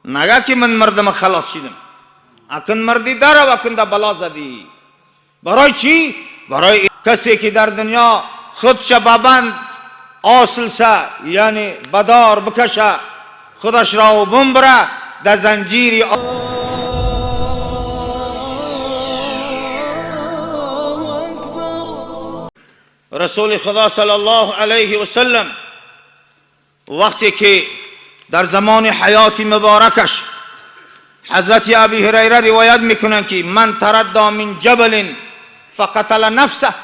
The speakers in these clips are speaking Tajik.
نگه که من مردم خلاص شدم، اکن مردی داره و اکن در بلا زدی. برای چی؟ برای کسی که در دنیا خودش ببند آسلسه، یعنی بدار بکشه خودش را و بمبره در زنجیری. رسول خدا صلی الله علیه و سلم وقتی که در زمان حیات مبارکش حضرت ابی هریره روایت میکنند که من تردى من جبل فقتل نفسه،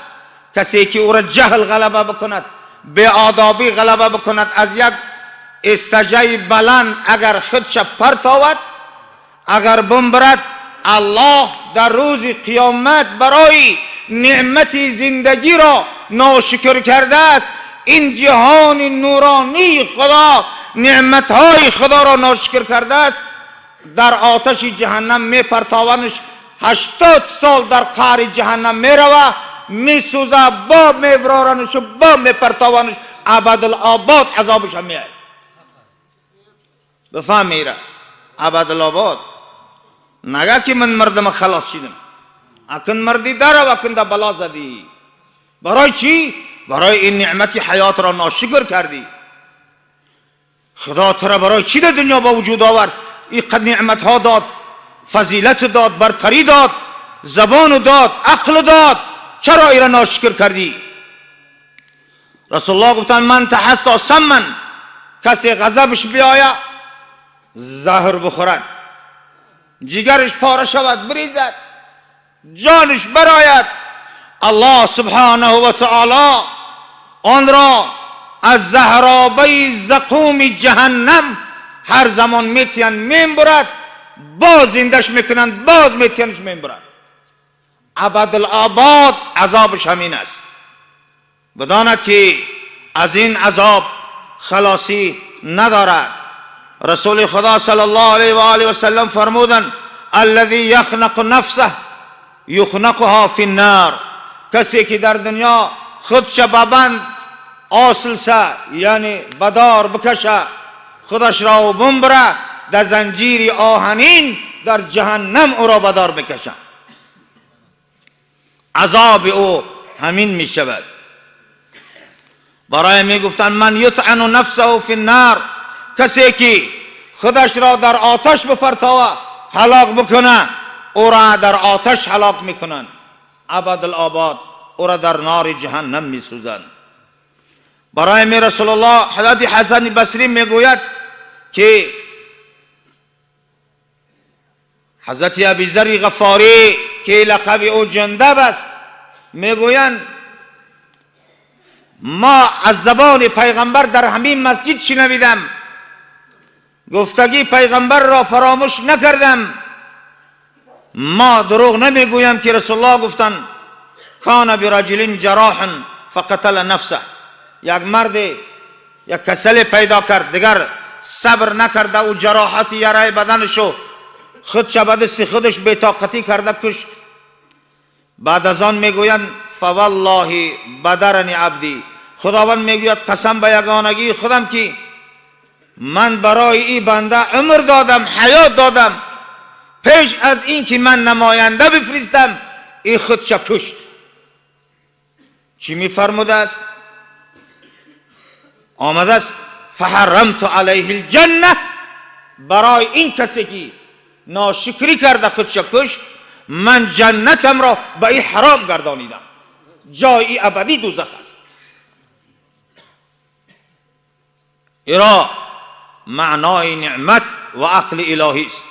کسی که او را جهل غلبه بکند، بی آدابی غلبه بکند، از یک استجای بلند اگر خودش پرتاود، اگر بمبرد، الله در روز قیامت برای نعمت زندگی را ناشکر کرده است. این جهان نورانی خدا، نعمتهای خدا را ناشکر کرده است، در آتش جهنم می پرتاونش، 80 سال در قعر جهنم می روه، می سوزه، با می برارنش و با می پرتاونش، ابدالآباد عذابش هم میاد. بفهمی را ابدالآباد. نگه که من مردم خلاص شدم، اکن مردی داره و اکن در بلا زدی. برای چی؟ برای این نعمت حیات را ناشکر کردی. خدا تو را برای چی در دنیا با وجود آورد؟ اینقدر نعمت ها داد، فضیلت داد، برتری داد، زبان داد، عقل داد، چرا ایرا ناشکر کردی؟ رسول الله گفتن من تحسا سمن، کسی غضبش بیاید زهر بخورد، جگرش پاره شود، بریزد، جانش براید، الله سبحانه و تعالی آن را از زهرابه زقوم جهنم هر زمان میتین میبرد، باز زندش میکنند، باز میتینش میبرد. ابدالآباد عذابش همین است. بداند که از این عذاب خلاصی ندارد. رسول خدا صلی الله علیه و آله و سلم فرمودند الذی یخنق نفسه یخنقها فی النار، کسی که در دنیا خودش ببند آسلسه، یعنی بدار بکشه خودش را و بمبره، در زنجیر آهنین در جهنم او را بدار بکشه، عذاب او همین می شود. برای می گفتن من یطعن نفسه فی النار، کسی که خودش را در آتش بپرتاوه هلاک بکنه، او را در آتش هلاک میکنن، ابدالآباد او را در نار جهنم میسوزند. برای می رسول الله حضرت حسن بصری میگوید که حضرت ابی ذر غفاری که لقب او جندب است، میگویند ما از زبان پیغمبر در همین مسجد شنیدم، گفتگی پیغمبر را فراموش نکردم، ما دروغ نمیگویم که رسول الله گفتند کان برجل جراح فقتل نفسه، یک مرد یک کسل پیدا کرد، دیگر صبر نکرده او جراحت یرای بدنشو خودش به دست خودش بی‌طاقتی کرده کشت. بعد از آن میگویند فوالله بدرنی عبدی، خداوند میگوید قسم به یگانگی خودم که من برای این بنده عمر دادم، حیات دادم، پیش از این که من نماینده بفرستم این خودش کشت. چی میفرموده است؟ آمده است فحرمت علیه الجنه، برای این کسی که ناشکری کرده خودش کشت، من جنتم را به این حرام گردانیدم، جای ابدی دوزخ است. ایرا معنای نعمت و عقل الهی است.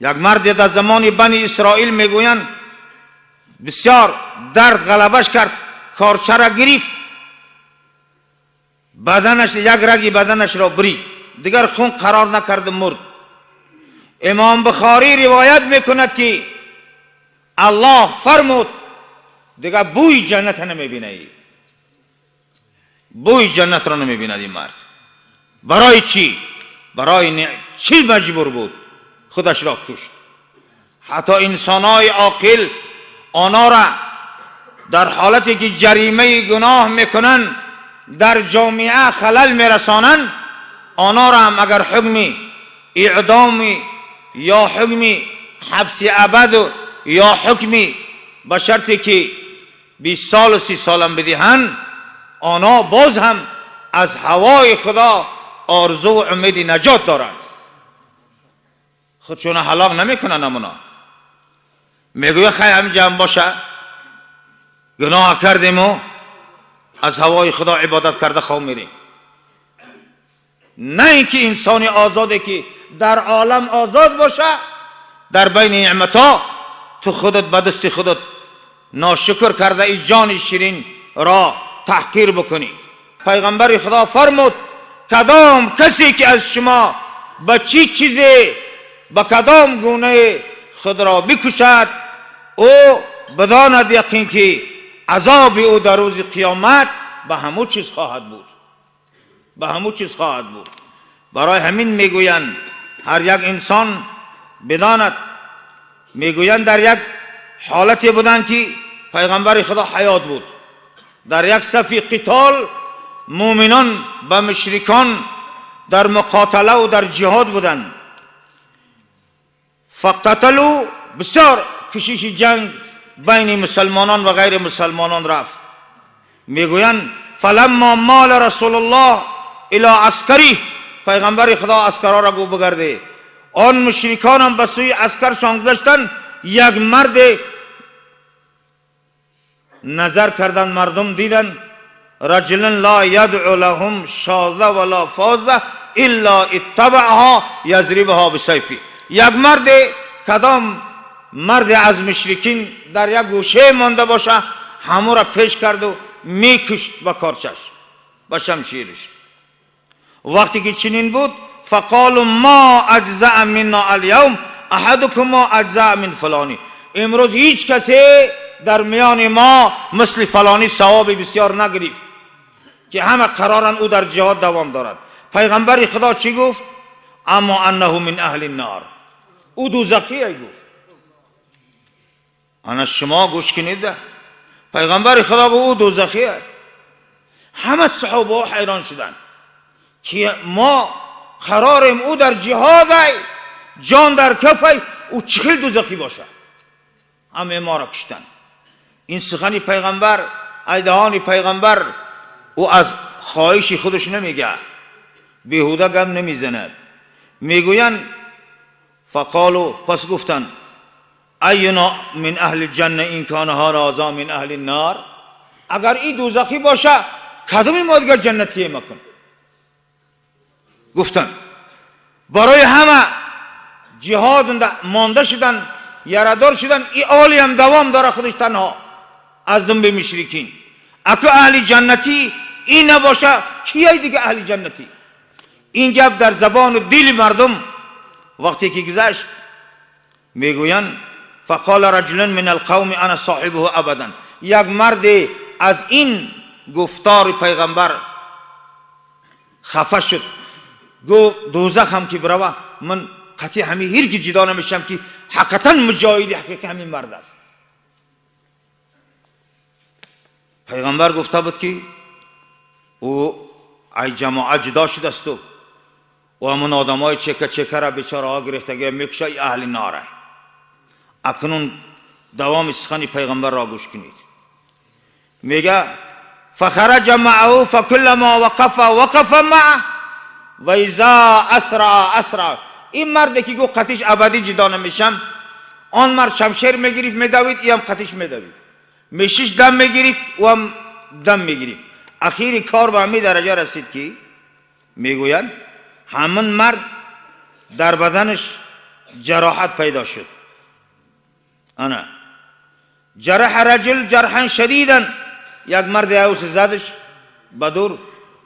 یک مرد در زمان بنی اسرائیل میگویند بسیار درد غلبش کرد، کارچه را گرفت، بدنش یک رگی بدنش را برید، دیگر خون قرار نکرد، مرد. امام بخاری روایت میکند که الله فرمود دیگر بوی جنت نمیبینی، بوی جنت را نمیبیند این مرد. برای چی؟ برای چی مجبور بود؟ خودش را کشت. حتی انسانای عاقل آنها را در حالتی که جریمه گناه میکنن، در جامعه خلل میرسانن، آنها را هم اگر حکمی اعدام یا حکم حبس ابد یا حکم به شرطی که 20 سال و 30 سالم بدهند، آنها باز هم از هوای خدا آرزو و امید نجات دارند. خودشون هلاک نمیکنن. امونا میگویه خیلی هم جمع باشه، گناه کردیم و از هوای خدا عبادت کرده خواه میریم. نه اینکه انسان آزاده که در عالم آزاد باشه، در بین نعمتها تو خودت به دست خودت ناشکر کرده ای جان شیرین را تحقیر بکنی. پیغمبر خدا فرمود کدام کسی که از شما به چی چیزی به کدام گونه خود را بکشد، او بداند یقین که عذاب او در روز قیامت به همو چیز خواهد بود، به همو چیز خواهد بود. برای همین میگویند هر یک انسان بداند. میگویند در یک حالتی بودند که پیغمبر خدا حیات بود، در یک صف قتال مؤمنان به مشرکان در مقاتله و در جهاد بودند. فقتتلوا، بسیار کشش جنگ بین مسلمانان و غیر مسلمانان رفت. میگویند فلما مال رسول الله الی عسکری، پیغمبر خدا عسکرها را گو بگرده، آن مشرکان هم به سوی عسکرشان گذشتند. یک مرد نظر کردن، مردم دیدن رجلا لا یدعو لهم شاذه ولا فاذه الا اتبعها یضربها بسیفی. یک مرد، کدام مرد از مشرکین در یک گوشه مانده باشه، همو را پیش کرد و میکشت با کارچش، با شمشیرش. وقتی که چنین بود، فقالوا ما اجزع منا الیوم احدکم ما اجزع من فلانی. امروز هیچ کسی در میان ما مثل فلانی ثواب بسیار نگرفت که همه قرارن او در جهاد دوام دارد. پیغمبر خدا چی گفت؟ اما انه من اهل النار، او دوزخی ای گفت. انا شما گوش کنید، پیغمبر خدا گفت او دوزخی. همه صحابه ها حیران شدند که ما قراریم او در جهاد ای، جان در کف ای، او چخیل دوزخی باشه؟ همه ما را کشتن. این سخنی پیغمبر، ایدهان پیغمبر، او از خواهش خودش نمیگه، بیهوده گم نمیزند. میگویند فقالوا، پس گفتن اینا من اهل الجنه این کان هذا من اهل النار. اگر این دوزخی باشه کدوم ما دیگر جنتی مکن؟ گفتن برای همه جهاد مانده شدن، یردار شدن، این آلی هم دوام داره خودش تنها از دم به مشرکین. اکو اهل جنتی این نباشه کیای دیگه اهل جنتی؟ این گپ در زبان و دل مردم وقتی که گذشت، میگویند فقال رجل من القوم انا صاحبه ابدا. یک مرد از این گفتار پیغمبر خفه شد، گفت دوزخ هم که بروه من قطعی همین هرگز جدا نمیشم که حقیقتا مجاهد حقیقی همین مرد است. پیغمبر گفته بود که او ای جماعت جدا شده است و همون آدم های چکه چکه را بیچاره ها گرفتگی میکشه، ای اهل ناره. اکنون دوام سخن پیغمبر را گوش کنید. میگه فخرج معه فکلما وقف وقف معه و اذا اسرع اسرع. این مرد که گفت قطیش ابدی جدا نمیشم، آن مرد شمشیر میگرفت میدوید، ای هم قطیش میدوید، میشیش دم میگرفت و هم دم میگرفت. اخیری کار به همین درجه رسید که میگویند همون مرد در بدنش جراحت پیدا شد. انا جرح رجل جرحا شدیدا، یک مرد اوس زدش بدور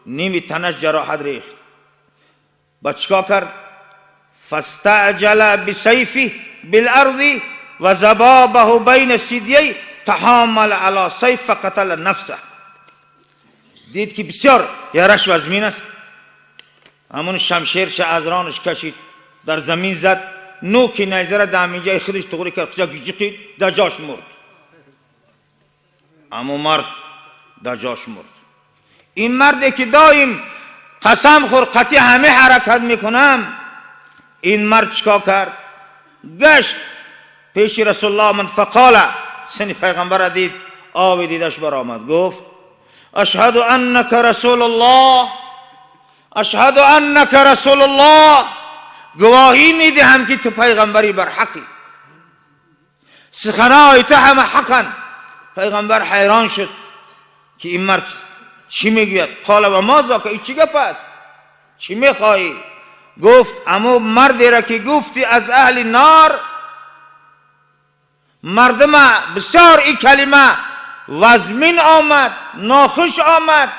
نیمی تنش جراحت ریخت. با چیکار کرد؟ فاستعجل بسیفه بالارض و زبابه بین سیدیه تحامل علی سیف فقتل نفسه. دید که بسیار یارش وزمین است، همون شمشیرش از رانش کشید در زمین زد، نوک نیزه را در همینجای خودش تغری کرد، خودش گیجقید در جاش مرد. اما مرد در جاش مرد. این مردی که دایم قسم خور قطعی همه حرکت میکنم، Ин мард чикор кард? Гашт пеши Расулуллоҳ омад. فقال, сини пайғамбара дид, оби дидаш баромад, гуфт: أشهد أنك رسول الله، أشهد أنك رسول الله. Гувоҳӣ медиҳам, ки ту пайғамбари барҳақӣ, суханои ту ҳама ҳақанд. Пайғамбар ҳайрон шуд, ки ин мард чӣ мегӯяд. قال وما ذاك? Ин чӣ гап аст? Чӣ мехоҳӣ? Гуфт: амо мардеро, ки гуфтӣ аз аҳли нор, мардума бисёр ин калима вазмин омад, нохуш омад.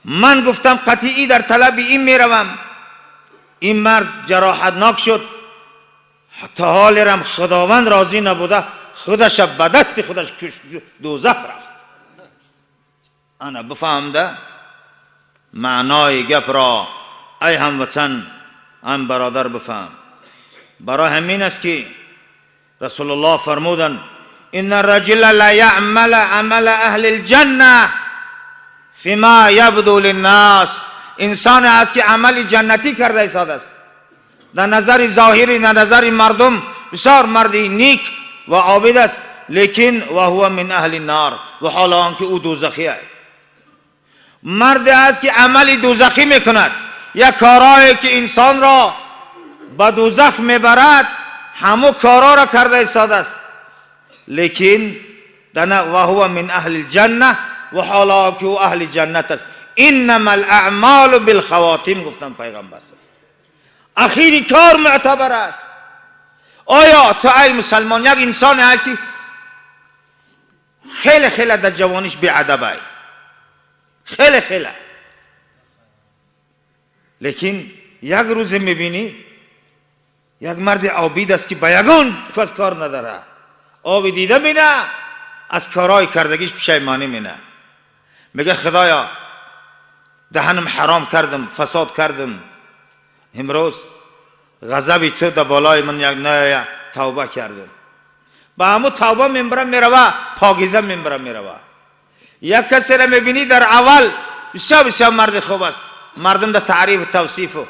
Ман гуфтам, қатъӣ дар талаби ин меравам. Ин мард ҷароҳатнок шуд, то ҳолерам Худованд розӣ набуда, худаша ба дасти худаш дӯзах рафт. Ана бифаҳмда маънои гапро, ай ҳамватан, ам бародар, бифаҳм. Барои ҳамин аст, ки Расулуллоҳ фармуданд: إن الرجل ليعمل عمل أهل الجنة فيما يبدو للناس. Инсоне аст, ки амали ҷаннатӣ карда истодааст, дар назари зоҳирӣ, дар назари мардум бисёр марди ник ва обид аст, лекин وهو من أهل النار, ва ҳоло он ки ӯ дӯзахӣ аст. Марде аст, ки амали дӯзахӣ мекунад, як корое, ки инсонро ба дӯзах мебарад, ҳамун корора карда истодааст, лекин وهو من أهل الجنة, ва ҳоло ки ӯ аҳли ҷаннат аст. إنما الأعمال بالخواتيم, гуфтан пайғамбар. Ахири кор мӯътабар аст. Оё ту, ай мусалмон, як инсоне ҳаст, ки хеле хеле дар ҷавониш беадабай, хеле хеле, лекин як рӯзе мебинӣ, як марди обид аст, ки ба ягон кас кор надара, оби дида мина, аз корҳои кардагиш пушаймонӣ мина, мега: «Худоё, даҳанам ҳаром кардам, фасод кардам, имрӯз ғазаби ту дар болои ман як наоя, тавба кардам». Ба ҳамун тавба мебара мерава, покиза мебара мерава. Як касеро мебинӣ, дар аввал бисёр бисёр марди хуб аст, мардум дар таърифу тавсифу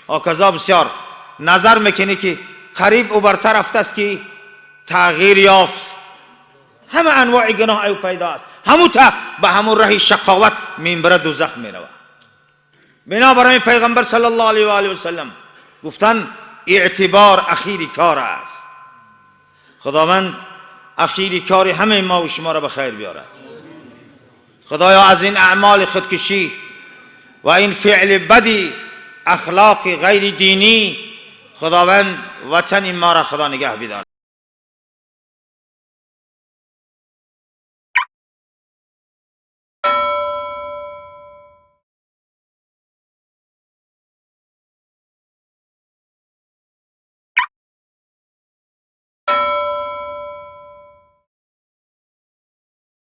ҳоказо бисёр назар мекунӣ, ки қариб ӯ бартар рафтааст, ки тағйир ёфт, ҳама анвои гуноҳ аю пайдо аст, ҳамун та ба ҳамун раҳи шақоват мебара, дӯзах мерава. Бинобар ин пайғамбар صلى الله عليه وآله وسلم гуфтан: эътибор ахири кор аст. Худованд ахири кори ҳамаи мо ва шуморо ба хайр биёрад. Худоё, аз ин аъмоли худкушӣ ва ин феъли бади ахлоқи ғайри динӣ, Худованд, ватани моро Худо нигаҳ бидорад.